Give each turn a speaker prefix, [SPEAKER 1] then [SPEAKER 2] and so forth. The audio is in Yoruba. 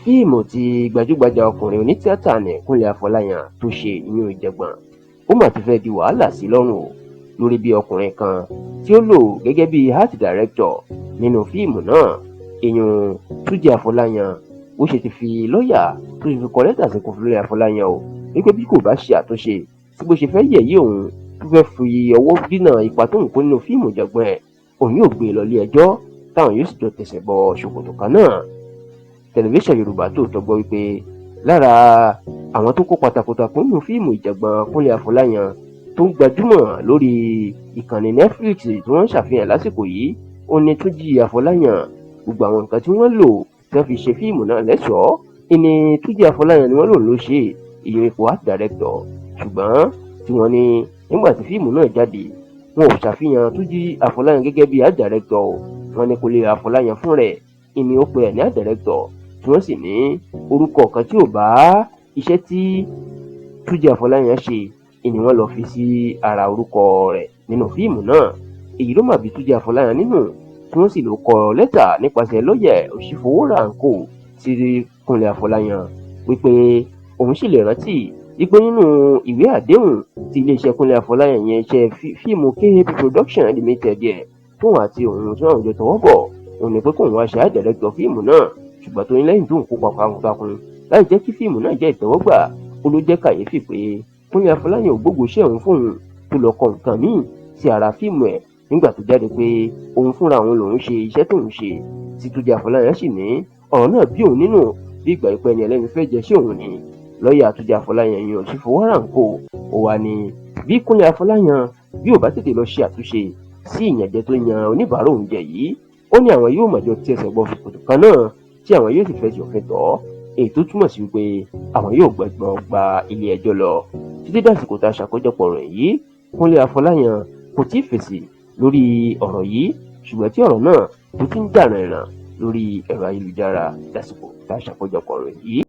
[SPEAKER 1] Fíìmù tí gbajúgbajà ọkùnrin onítìátà ní Kúnlé Afọláyan tó ṣe ìyún Ìjẹ̀gbọ̀n, ó mà ti fẹ́ di wàhálà sí lọ́rùn o, lórí bí ọkùnrin kan tí ó lò gẹ́gẹ́ bí art director nínú fíìmù náà, ìyún Túnjí Afọláyan, ó ṣe ti fi lọ́ọ̀yà tó ti fi kọ lẹ́tà sí Kúnlé Afọláyan o, wípé bí kò bá ṣe àtúnṣe sí bó ṣe fẹ́ yẹ̀yẹ́ òun, tó fẹ́ fi ọwọ́ dínà ipa tóun kó nínú fíìmù Ìjẹ̀gbọ̀n ẹ̀, òun yóò gbé e lọ ilé ẹjọ́, táwọn yóò sì jọ tẹ̀sẹ̀ bọ ṣòkòtò kan náà. Tẹlifíṣàn Yorùbá Tòótọ́ gbọ́ wípé lára àwọn tó kópa takuntakun nínú fíìmù Ìjẹ̀gbọ̀n Kúnlé Afọláyan tó ń gbajúmọ̀ lórí ìkànnì Netflix tí wọ́n ń ṣàfihàn lásìkò yìí, ó ní Túnjí Afọláyan. Gbogbo àwọn nǹkan tí wọ́n lò tí wọ́n fi ṣe fíìmù náà lẹ́ṣọ̀ọ́ ìní Túnjí Afọláyan ni wọ́n lò ló ṣe ìyẹn ipò art director. Ṣùgbọ́n tí wọ́n ní nígbà tí fíìmù náà jáde, wọn ò ṣàfihàn Túnjí Afọláyan gẹ́gẹ́ bí art director o. Wọ́n ní Kúnlé Afọláyan fún rẹ̀ ìní ó pe ẹ̀ ní art director, tí wọ́n sì ní orúkọ kan tí ò bá iṣẹ́ tí Túnjí Afọláyan ṣe ìní wọ́n lọ fi sí ara orúkọ rẹ̀ nínú fíìmù náà. Èyí ló mà bí Túnjí Afọláyan nínú, tí wọ́n sì lọ kọ lẹ́tà nípasẹ̀ lọ́ọ̀yà Òṣìfowóránkò sí Kúnlé Afọláyan, wípé òun sì lè rántí wípé nínú ìwé àdéhùn tí iléeṣẹ́ Kúnlé Afọláyan yẹn, iṣẹ́ fíìmù KAP Production Limited yẹ tóun àti òun tí wọ́n jọ tọwọ́ bọ̀, òun ní pé kóun wá ṣe art director fíìmù náà. Ṣùgbọ́n tó ní lẹ́yìn tóun kópa takuntakun láì jẹ́ kí fíìmù náà jẹ́ ìtẹ́wọ́gbà, ó ló jẹ́ kàyéfì pé Kúnlé Afọláyan ò gbógo iṣẹ́ òun fóun, tó lọ kọ nǹkan míì sí ara fíìmù ẹ̀ nígbà tó jáde, pé òun fúnra òun lòun ṣe iṣẹ́ tóun ṣe. Tí Túnjí Afọláyan sì ní ọ̀rọ̀ náà bí òun nínú, bí ìgbà ìpẹ́ ẹni ẹlẹ́ni fẹ́ jẹ́ sí òun ni. Lọ́ọ̀yà Túnjí Afọláyan yìí, Òṣìfowóránkò, ó wà ní bí Kúnlé Afọláyan bí ò bá tètè lọ ṣe àtúnṣe sí ìyànjẹ tó yan oníbàárà òun jẹ yìí, ó ní àwọn yóò mọ̀jọ tí ẹsẹ̀ gbọ́ ṣòkòtò kan náà, tí àwọn yóò sì fẹsẹ̀ òfin tọ́, èyí tó túmọ̀ sí wípé àwọn yóò gbẹ̀gbọ́n gba ilé ẹjọ́ lọ. Títí dàsìkò tá a ṣàkójọpọ̀ ọ̀rọ̀ yìí, Kúnlé Afọláyan kò tí ì fèsì lórí ọ̀rọ̀ yìí, ṣùgbọ́n tí ọ̀rọ̀ náà tó ti ń jà rìnrìn lórí ẹ̀rọ ayélujára dàsìkò tá a ṣàkójọpọ̀ ọ̀rọ̀ yìí.